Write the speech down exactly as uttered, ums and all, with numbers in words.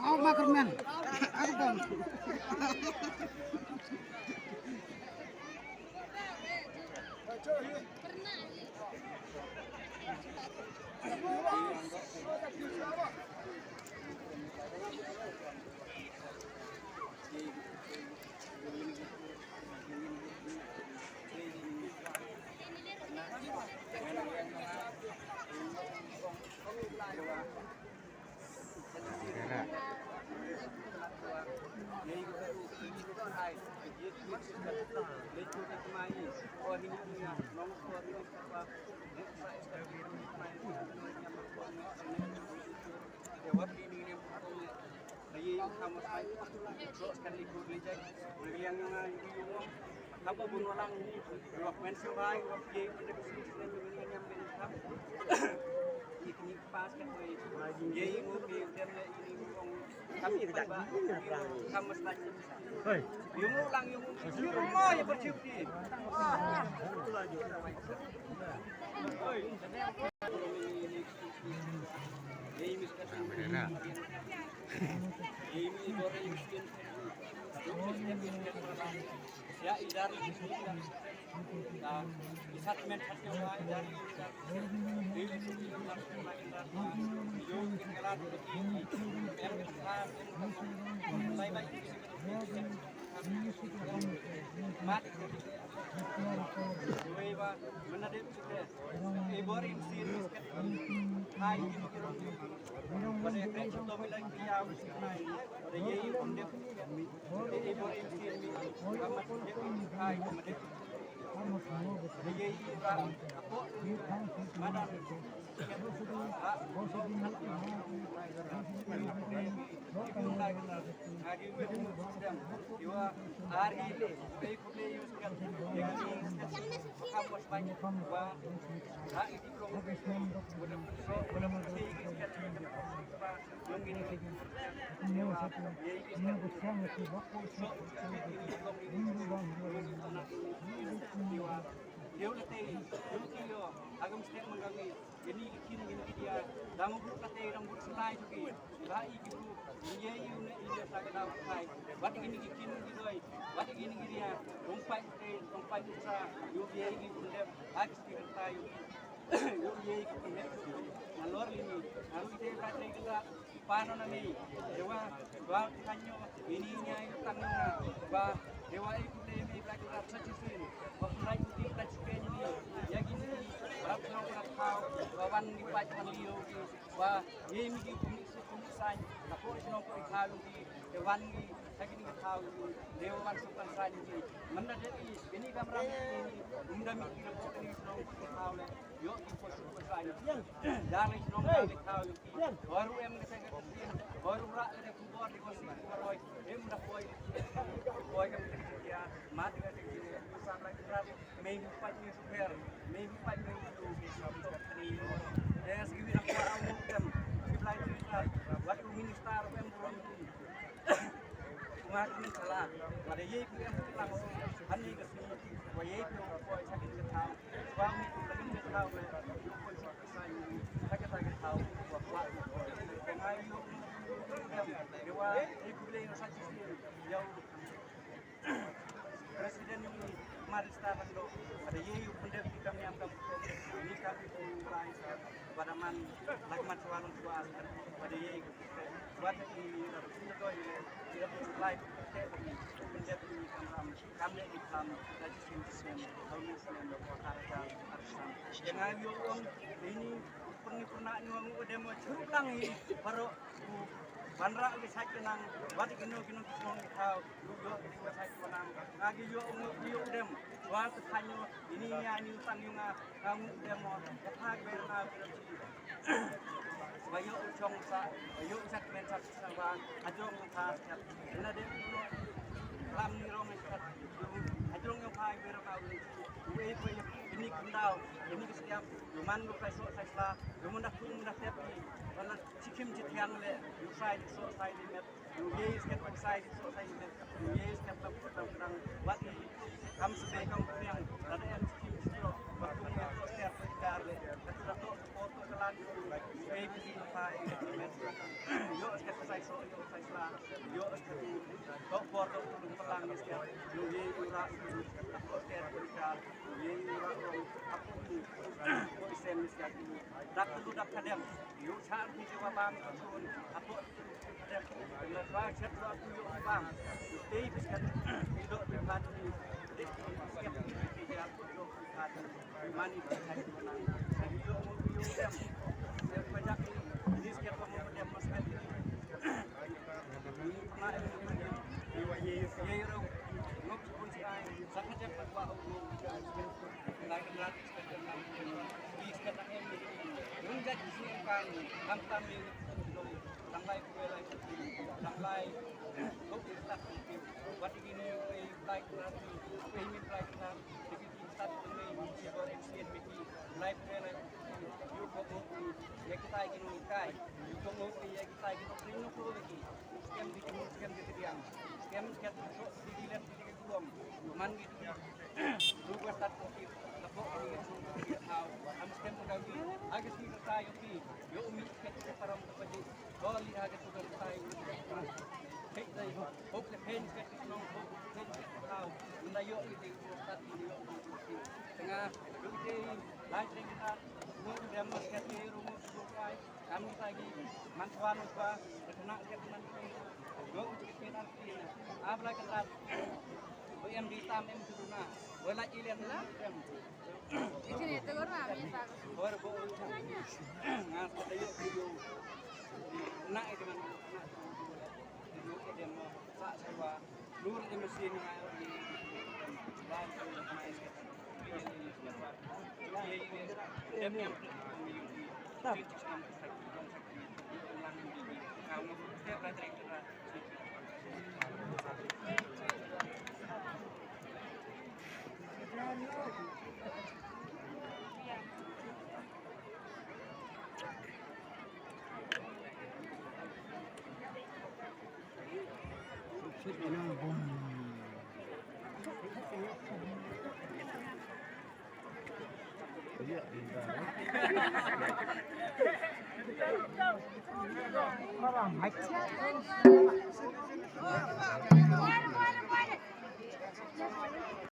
Aw, ma kyrmen. Aw, bang. Kini ki kin kini ki dia, dang bru kate dang bru sulai tu ki. Ba i ki bru, ye i une i sa ka dau kai. Wat kini ki kin ki doi, wat kini ki dia, dong pai te, dong pai te sa, yo ye i une, ba ki ki kai. Yo ye i une, na lor ini, na ru te ka te ka, pa no na me, dewa, ba kanyo, ini nya i tang na, ba, dewa i une me ba ka sa chi sin, ba lai ki ka chi ke ni, ya ki ni, ba ka ka, ba wan ni pa wan yo. Ba, ye mi ki kumi si kumi sain, ka po shnong ko i khaw ki, te wan ki, ta ki ni ka khaw ki, te wan su kan sain ki. Manda de ki, kini kamra mi ki, unda mi ki ka po kini shnong ko i khaw le, yo ki po su ko sain. Dar le shnong ko i khaw ki. Baru em ka ka, baru ra ka ku bor di ko si ko roi, em da koi, koi ka ya, ma de ka ki, sa la ki ra. Mei hu pait mei hu pher, mei hu pait mei hu pher. Yes, give it a power of them. Give life to that. What you minister of them from. Kuma kini kala. What a ye ku em ku lang. Hani ka sini. Wa ye ku ko sa kini ka tau. Wa mi ku kini ka tau. Yu ko sa sa yu. Sa ka sa ka tau. Wa wa. Kama yu. Dewa. Ye ku le sa kini. Yau. President ni Maristar Langdoh, pada ye yu pendek di kami am kam ko, ni kami ko rai sa, pada man, lak man sualong suas, pada ye yu, pada ni, pada ni, pada ni, pada ni, pada ni, kam ram, kam ni kam, lagi sin sin, kau ni sin, kau kata, arsan. Jangan yu ong, ini, pernah pernah ni ong, udah mau curup lang ini, baru Ban rah ki sait ki nang, wat ki no ki no ki shnong ki thaw, yu ïoh ki sait ki nang. Nga ki ïoh ngut ki ïoh dem, wa ki thaw nyu, ini ïa ni u tang yu nga, nga ngut dem mo, ka thaw ki ber na ki rot. Wa ïoh u chong sa, wa ïoh u sait ki men sa ki sa wa, ha jrong nga thaw sa. Ina dem no, lam ni rong sa, ha jrong nga thaw ki ber na u. Wei wei ini ki Daw, ïa ngi ki skem, ïa man ru kai soh kai sla, ïa man da kum da tep ki, wan na chikim chithiang le, ïa sai di soh sai di met, ïa ye skem ïa sai di soh sai di met, ïa ye skem tam tam dang, wat i, kam sebe kam pynïang, da da em chikim chithiang, wat kum ïa soh tep ki kar le, ka tu da toh, toh, toh, kalan, ïa ye ki sai, ïa met, ïa skem sai soh, ïa sai sla, ïa skem, toh por toh, toh, toh, palang ïa skem, ïa ye ura, toh tep ki kar,